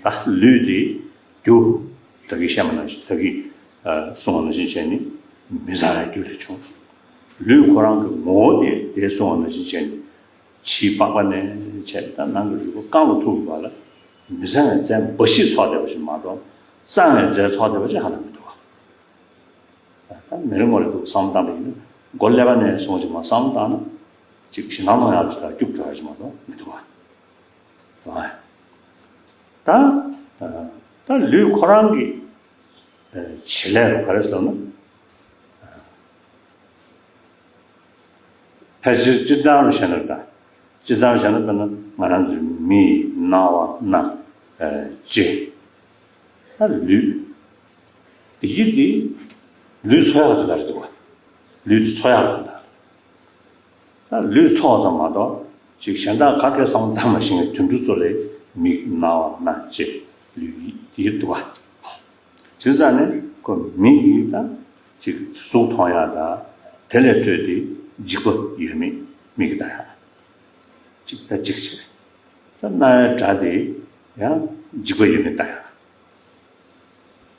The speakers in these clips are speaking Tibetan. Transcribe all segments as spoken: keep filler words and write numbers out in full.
ད་ལུས་དེ་རྒྱུ་ད་གིན་བཤད་པ་ནང་བཞིན་ད་གིན་གསུངས་པ་ནང་བཞིན་བྱས་ནས་མི་བཟང་བའི་རྒྱུ་ལས་བྱུང་། ལུས་ཁོ་རང་གི་ངོ་བོ་དེ་དེ་གསུངས་པ་ནང་བཞིན་བྱས་ནས་ཕྱིའི་པགས་པ་ནས་བྱས་ད་ནང་གི་རུས་པ་རྐང་ལ་ཐུག་གི་བར་ལ་མི་བཟང་བའི་རྫས་འབའ་ཞིག་ཚོགས་བསྡད་པ་ཞིག་མ་གཏོགས་གཙང་བའི་རྫས་ཚོགས་བསྡད་པ་ཞིག་ཧ་ལམ་མི་འདུག་བ། ད་མི་རེ་ངོ་རེ་འདུག་བསམ་བློ་བཏང་པ་ཡིན་ན་མགོ་ཀླད་པ་ནས་སོང་ཅིག་མ་བསམ་བློ་བཏང་ན་ཅིག་ཞེད་སྣང་མང་ཡག་ཅིག་ལ་སྐྱུག་བྲོ་ཡག་ཅིག་མ་གཏོགས་མི་འདུག་བ། ད་ད་ལུས་ཁོ་རང་གི་བྱེད་ལས་རུ་ག་རེ་ཟེར་ན། ཕལ་ཆེར་སྤྱིར་བཏང་རུ་བཤད་ན་ད། སྤྱིར་བཏང་བཤད་ན་ད་ན་ང་རང་ཚོའི་མིག་རྣ་བ་སྣ་ལྕེ། ད་ལུས། དེ་གི་དེ་ལུས་འཚོ་ཡག་དེ་ད་རེད་འདུག་བ། ལུས་དེ་འཚོ་ཡག་དེ་ད། ད་ལུས་འཚོ་བ་ཙམ་མ་གཏོགས་ཅིག་གཞན་དག་ག་གེ་བསམ་བློ་བཏང་མ་ཤེས་པའི་དུད་འགྲོ་ཚོ་ལས་མིག་རྣ་བ་སྣ་ལྕེ་ལུས་ཡིད་དེ་འདུག་བ། བྱས་ཙང་ནས་ཁོ་མིག་གིས་ད་ཅིག་གཟུགས་མཐོང་ཡག་དང་དེ་ལས་སྤྲོས་ཏེ་འཇིགས་པ་ཡོད་མེད་མིག་གིས་ལྟ་ཡག་ཅིག་ད་ཅིག་བྱས། ད་རྣ་བའི་སྒྲ་དེ་ཡང་འཇིགས་པ་ཡོད་མེད་ལྟ་ཡག་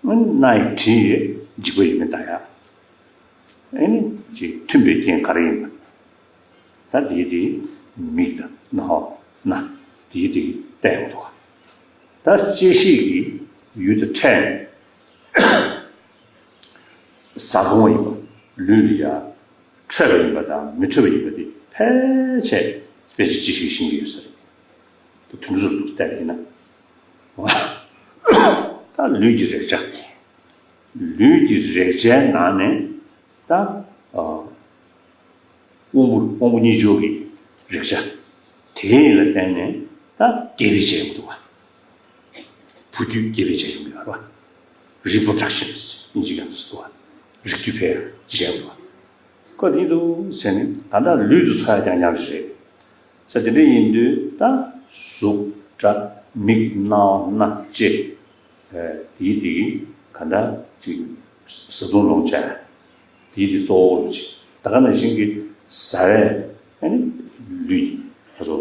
སྣའི་དྲི་ཡིས་འཇིགས་པ་ཡོད་མེད་ལྟ་ཡག་ཨེ་ནི་ཅིག་མཐུན་པའི་རྐྱེན་ག་རེ་ཡིན་པ། ད་དེའི་དེ་མིག་དང་རྣ་བ་སྣ་དེའི་དེ་བལྟས་ཡོང་འདུག་བ། ད་ལྕེ་ཤེས་ཀྱི་ཡུལ་དུ་ཕྲད་ནས་བཟའ་བཏུང་བ་ཡིན་པ་ལུས་ལ་ཡ་འཕྲོད་པ་ཡིན་པ་དང་མི་འཕྲོད་པ་ཡིན་པ་དེ་ཕལ་ཆེར་དཔེ་ཆ་ཅི་ཞིག་ཤེས་ཀྱི་ཡོད་ས་རེད། དེ་དུས་ཚོད་བལྟས་པ་ཡིན་ན། ད་ལུས་ཀྱི་རེག་བྱ། ལུས་ཀྱི་རེག་བྱའི་ནང་ནས་ད་དབང་པོ་དབང་པོ་གཉིས་སྦྱོར་གྱི་རེག་བྱ་དེ་ལ་བརྟེན་ནས་ད་རྒྱས་པའི་བྱ་ཡོང་གི་འདུག་བ། བུ་རྒྱུད་རྒྱས་པའི་བྱ་ཡོང་གི་ཡོད་རེད་བ། རིགས་པོ་དྲག་ཤོས་ཨིན་ཇི་སྐད་དུ་ཟེར་བ། རིགས་རྒྱུད་འཕེལ་ཡག་ཅི་བྱ་ཡོང་གི་འདུག་བ། ཁོ་དེ་འདུག་ཟེར་ནས་ད་ལྟ་ལུས་དེ་འཚོ་ཡག་རྐྱང་རྐྱང་ཞིག་རེད། ས་དེ་འདྲ་ཡིན་དུས་ད་གཟུགས་སྒྲ་མིག་རྣ་བ་སྣ་ལྕེ། དེའི་དེ་ག་འདྲ་ཅིག་བཟའ་བཏུང་ལོངས་སྤྱད། དེའི་དེ་གཙོ་བོ་རུ་ཅིག་ད་ག་ནང་བཞིན་གྱི་བཟའ་བའི་ཨ་ནི་ལུས་ཨ་ཚོ་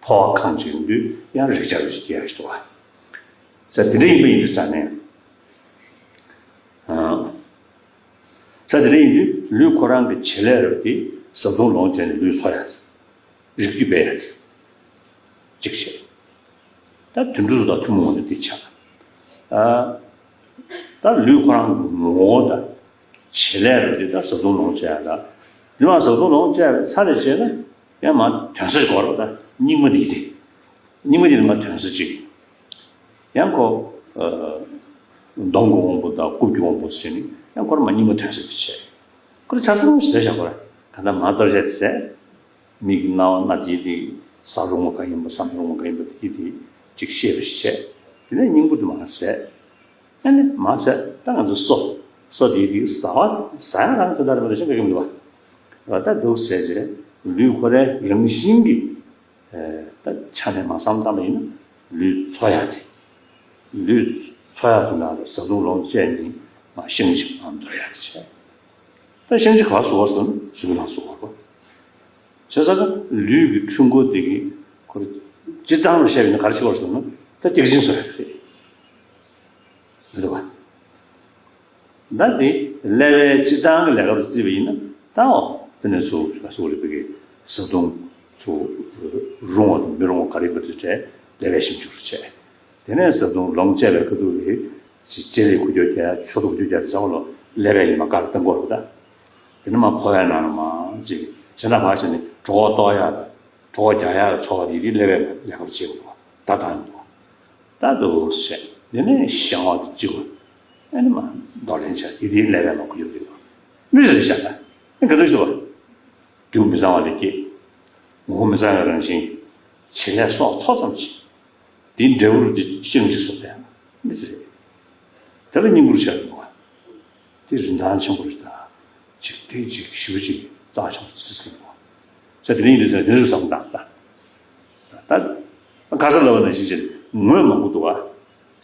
ཕོ་བ་གང་ཅིག་ཡོང་དུས་ཡང་རེག་བྱ་རུ་ཅིག་རྒྱས་ཞིག་འདུག་བ། ས་དེ་འདྲ་ཡིན་པ་ཡིན་དུས་ཙང་ནས། ས་དེ་འདྲ་ཡིན་དུས་ལུས་ཁོ་རང་གི་བྱེད་ལས་རུ་དེ་བཟའ་བཏུང་ལོངས་སྤྱད་ནས་ལུས་འཚོ་ཡག་རིགས་རྒྱུད་སྤེལ་ཡག་གཅིག་བྱས། ད་དུད་འགྲོ་ཚོ་དང་ཐུན་མོང་མ་ཡིན་པ་དེ་ཆགས། ད་ལུས་ཁོ་རང་གི་ངོ་བོ་དང་བྱེད་ལས་རུ་དེ་ད་བཟའ་བཏུང་ལོངས་སྤྱད་ཡག་ད། ལུས་མ་བཟའ་བཏུང་ལོངས་སྤྱད་པའི་ཚར་རེ་བྱས་ན་ཡང་མ་དོན་ས་ཞིག་གོ་ར་ད་སྙིགས་མ་དེ་དེ། སྙིགས་མ་དེ་ནི་མ་དོན་ས་གཅིག་ཡང་ཁོ། སྡོམ་གྱི་དབང་པོ་དང་རྐུབ་ཀྱི་དབང་པོ་ཟེར་ནས་ཡང་ཁོ་ར་མ་སྙིགས་མ་དོན་ས་དེ་བྱས། ཁོ་ར་ཆ་ཚང་ཟེར་བཞག་གོ་ར་ད་ལྟ་མ་གཏོར་བྱས་དེ་ཟེར། མིག་རྣ་བ་སྣ་དེ་དེ་ཟ་རུང་བ་གང་ཡིན་པ་བསམ་རུང་བ་གང་ཡིན་པ་དེ་དེ་ཅིག་ཤེས་པ་ཞིག་བྱས། དེ་ནས་སྙིང་པོ་དེ་མ་ཟད། ཨ་ནི་མ་ཟད་ད་ང་ཚོ་སོ་སོ་དེ་དེ་ཟ་བ་ཟ་ཡ་རང་ཚོ་ད་རེ་མ་ད་ཤེས་ག་གི་མི་འདུག་བ། ད་འདུག་ཟེར་བྱས་ལུས་ཁོ་རའི་རང་བཞིན་གྱི་ད་ཆ་ནས་མ་བསམ་བཏང་པ་ཡིན་ན་ལུས་འཚོ་ཡག་དེ། ལུས་འཚོ་ཡག་དེ་ནང་ལ་བཟའ་བཏུང་ལོངས་སྤྱད་ནས་མ་ཤིང་ཆ་མ་འདོར་ཡག་དེ་བྱས། ད་ཤིང་ཆ་ག་བཟོ་བ་ཟེར་ན་གཟུགས་ནང་བཟོ་བ་རེད། བྱས་ཙང་ལུས་ཀྱི་འཕྲུལ་འཁོར་དེ་གི་ཁོ་སྤྱིར་བཏང་ལ་བཤད་པ་ཡིན་ན་ག་རེ་བྱེད་པ་ཟེར་ན་ད་སྐྱེད་ཀྱི་འབྱིན་བཟོ་ཡག་རེད། རེད་བ། ད་དེ་ཀླད་པའི་སྤྱིར་བཏང་གི་ལས་ཀ་རུ་བརྩིས་པ་ཡིན་ན་ད་འོ་དེ་ནས་ཚུར་ག་སོགས་རིག་པའི་བཟའ་བཏུང་ཚུར་རུང་བ་དང་མི་རུང་བ་ག་རེ་ཡིན་པ་དེ་གྲས་ཀླད་པའི་ཞིབ་འཇུག་རུ་བྱས། དེ་ནས་བཟའ་བཏུང་ལོངས་སྤྱད་པའི་ཁ་ཐུག་ལ་ཅི་ལྕེ་ལས་ཁུ་ཁྱུར་རྒྱག་ཡ་མཆུ་ཏོ་ཁུ་ཁྱུར་རྒྱག་ཡ་དེ་ཚང་མ་ལོ་ཀླད་པའི་ཡིན་པ་ག་རེ་བཏང་དགོས་རེད་ད། དེ་ནས་མ་ཕོ་བའི་ནང་ལ་མ་ཅིག་གཞན་དག་མ་བྱས་ནས་གྲོད་ཁོག་ལྟོགས་ཡ་དང་གྲོད་ཁོག་རྒྱག་ཡ་ལ་ཚོར་བ་དེ་དེ་ཀླད་པའི་ལས་ཀ་རུ་བྱེད་དགོས་ད་བཏང་ཡོང་དགོས། ད་འདུག་སེ། དེ་ནས་བཤང་བ་དང་གཅིག་པ། ཨ་ནི་མ་འདོར་ལེན་བྱ་དེ་དེའི་ཀླད་པའི་མ་ཁུ་ཡོད་ཀྱི་མི་རེ་བཞག་ན་ཨ་ག་འདུག་ཞུ་བ། རྒྱུ་མི་གཙང་བ་ལས་སྐྱེས། ངོ་བོ་མི་གཙང་བའི་རང་བཞིན། བྱེད་ལས་སྲོག་ཚོགས་ཙམ་གྱིས། དེའི་འབྲས་བུ་དེ་ཤིང་གི་སོ་བས་མི་རེ། དེ་ལ་སྙིང་པོར་བྱ་དགོས་པ། དེ་རིན་ཐང་ཆེན་པོ་རེད་ད། ཅིག་དེ་ཅིག་ཞེ་པོ་ཅིག་རྩ་ཆེན་པོ་ཅིག་ཟེར་གྱི་འདུག་ཟེར་དེ་ནས་ཡིན་དུས་ཟེར་དེ་ཚོ་བསམ་བཏང་ད། ད་ག་ས་ལ་བ་ན་ཞིག་ཅེས་ངོས་མང་པོ་འདུག་བ།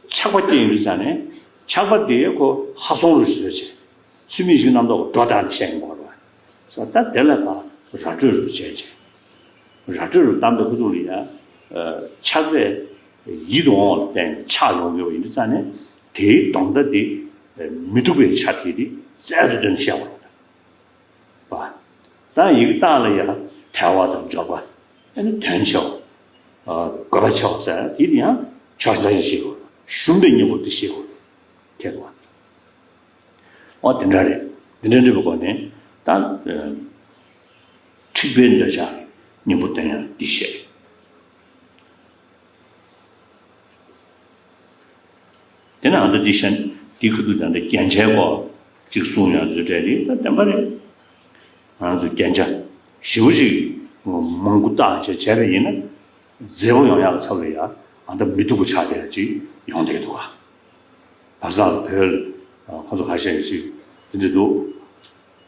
ཆགས་པ་སྐྱེ་ཡིན་དུས་ཙང་ནས་ཆགས་པ་དེ་ཁོ་ཧ་སོང་རུ་བཟོས་བྱས། ཚུལ་མིན་ཞིག་རྣམ་རྟོག་འགྲོ་དང་བཤད་ཡིན་པ་རེད་བ། ས་ད་དེ་ལ་ཕ་ར་སྤྲོད་རུ་བྱས་བྱས། ར་སྤྲོད་རུ་བཏང་པའི་ཁུ་ཐུག་ལ་ཡ། ཆགས་པས་ ཡིད་དུ་འོང་བ་ལ་བརྟེན་ནས་ཆགས་ཡོང་གི་ཡོད་པ་ཡིན་དུས་ཙང་ནས། དེའི་དོན་དག་དེ་མི་སྡུག་པའི་ཆ་དེ་དེ་རྩལ་དུ་བཏོན་ནས་བཤད་པ་རེད། པ། ད་ཡི་གེ་རྟགས་ལ་ཡང་དལ་བ་དང་འབྱོར་པ། ཨ་ནི་དོན་ཆེ་བ། ཨ། དགོས་པ་ཆེ་བ་ཟེར་དེ་དེ་ཡང་ཕྱོགས་ཆ་ཞིག་ཤེས་དགོས། གཞུང་དེ་སྙིང་པོ་དེ་ཤེས་དགོས། ཁྱེད་དགོས། ཨོ་དེ་འདྲ་རེད། དེ་འདྲ་འདྲ་བའི་སྒོ་ནས་ད། ཨ། འཁྲིག་པའི་འདོད་ཆགས་སྙིང་པོ་བསྟན་ཡང་འདི་བཤད། དེ་ནས་ཨ་ད་འདི་བཤད། འདི་ཁུ་ཐུག་ད་ལྟ་རྒྱན་ཆའི་སྐོར་ཅིག་གསུངས་ཡོང་དུས་འདྲ་དེ་ད་བདེན་པ་རེད། ང་ཚོ་རྒྱན་ཆ་ཞེ་པོ་ཅིག་མང་པོ་བཏགས་བྱས་བྱས་པ་ཡིན་ན། མཛེས་པོ་ཡོང་ཡག་གི་ཚབ་ལ་ཡང་ཨ་ད་མི་སྡུག་པོ་ཆགས་བསྡད་ཡག་ཅིག་ཡོང་བསྡད་ཀྱི་འདུག་ག། བར་སྐབས་ལ་བོད་ལ་ཁོ་ཚོ་ཁ་ཤས་ཀྱིས་ཅིག་དེ་འདྲ་འདུག་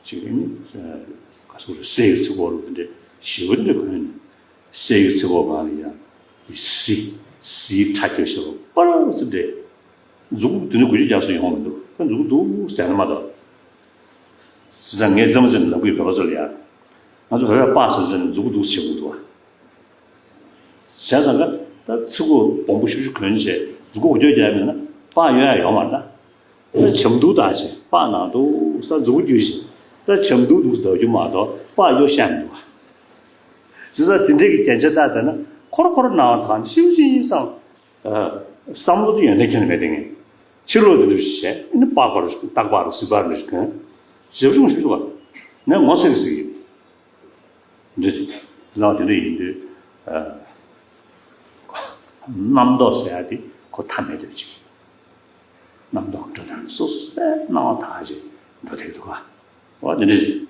ཅིག་ནི་ག་ཚོད་རེད། གསེར་གྱི་ཚིགས་ཁོག་ལ་དེ་འདྲ་ཞེ་པོ་དེ་འདྲ་གོན་ནས། གསེར་གྱི་ཚིགས་ཁོག་སྒང་ལ་ཡང་གཟི། གཟིའི་ཁྲ་རྒྱབ་བཞག་པ་པར་སི་འདྲ། མཛུབ་གུ་དེ་འདྲ་དགུ་བཅུ་བརྒྱ་སོགས་ཡོང་མི་འདུག་ད་མཛུབ་གུ་འདུག་ཟེར་ན་མ་གཏོགས། བྱས་ཙང་ངས་རྩེད་མོ་རྩེ་ནས་ལབ་ཀྱི་ཡོད། བོད་པ་ཚོ་ལ་ཡ། ང་ཚོ་བོད་པས་པར་སི་རྩེ་ནས་མཛུབ་གུ་འདུག་ཟེར་གྱི་འདུག་བ། བྱས་ཙང་ཀ་ད་ཚིགས་ཁོག་སྦོམ་པོ་ཞུ་ཞུ་གོན་བྱས་མཛུབ་གུ་འོ་ཅོག་རྒྱག་མེད་ན་པར་གཡོ་ཡ་ཡོད་མ་རེད་ད། ད་བྱམས་སྡུག་བཏགས་བྱས་པར་ནང་དུ་ས་མཛུབ་གུ་འགྱུར་བཞིན་ད་བྱམས་སྡུག་འདུག་ཟེར་རྒྱུ་མ་གཏོགས་པར་གཡོ་ཤེས་མི་འདུག་བ། བྱས་ཙང་དེ་འདྲའི་གི་རྒྱན་ཆ་བཏགས་བསྡད་ན་ཁོ་རང་ཁོ་རང་སྣང་བ་དང་ཤིའུ་ཤིའུ་ཡིན་བསམ། ཨ། བསམ་བློ་དེ་ཡོན་ཏན་ཁྱོན་ནས་མེད་དེ་ངས། ཕྱི་ལོགས་དེ་འདྲ་ཞིག་བྱས་ཨ་ནི་པར་པར་རྟག་པར་གཟི་པར་འདྲ་ཞིག་གོན། ཞབས་ཞུ་ཞུ་བ། ནས་ངོ་ཚ་གི་ཟིག་ཡིན། འདི་རེད། ལགས་དེ་འདྲ་ཡིན་དུས། ཨ། རྣམ་རྟོག་ཟེར་ཡ་དེ་ཁོ་མཐའ་མེད་དུ་ཅིག་རྣམ་རྟོག་འགྲོ་དོན་སོ་སོ་སོའི་སྣང་བ་དག་ཅིག་འགྲོ་ཐེག་འདུག་ག། འོ་དེ་འདྲ་རེད།